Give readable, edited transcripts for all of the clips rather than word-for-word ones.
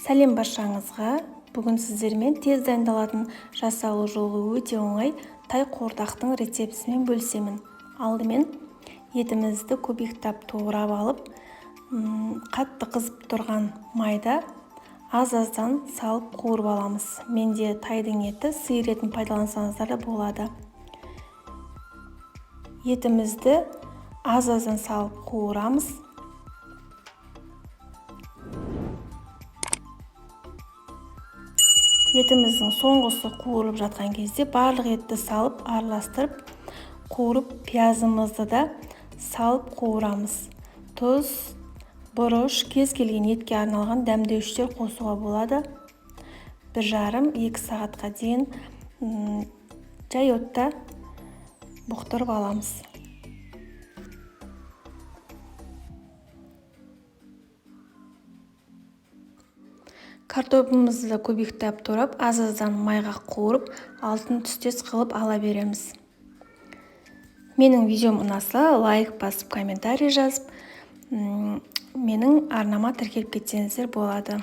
Сәлем баршаңызға. Бүгін сіздермен тез дайындалатын, жасалу жолы өте оңай тай қуырдақтың рецептісімен бөлісемін. Алдымен етімізді кубиктап турап алып, қатты қызып тұрған майда аз-аздан салып қуырып аламыз. Менде тайдың еті, сиыр етін пайдалансаңыздар да болады. Етімізді аз-аздан салып қуырамыз. Етіміздің соңғысы қуырылып жатқан кезде барлық етті салып, араластырып, қуырып, пиязымызды да салып қуырамыз. Тұз, бұрыш, кез келген етке арналған дәмдеуіштер қосуға болады. Бір жарым, екі сағатқа дейін жай отта бұқтырып аламыз. Картопымызды кубиктап турап, аз-аздан майға қуырып, алтын түстес қылып ала береміз. Менің видеом ұнаса, лайк басып, комментарий жазып, менің арнама тіркеліп кетсеңіздер болады.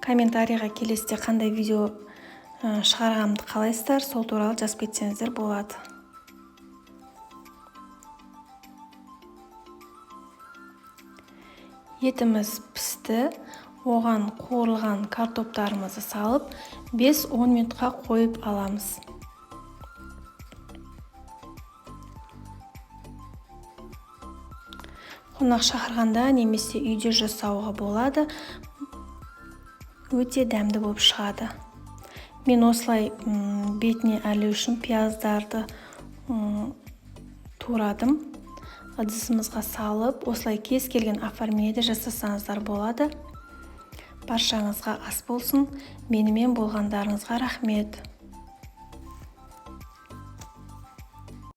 Комментарийға келесіде қандай видео шығарғанымды қалайсыздар, сол туралы жазып кетсеңіздер болады. Етіміз пісті, оған қуырылған картоптарымызды салып, 5-10 минутқа қойып аламыз. Қонақ шақырғанда немесе үйде жасауға болады. Өте дәмді болып шығады. Мен осылай бетіне әрлеу үшін пияздарды турадым. Ыдысымызға салып, осылай кез келген оформлениеде жасасаңыздар болады. Баршаңызға ас болсын. Менімен болғандарыңызға рахмет.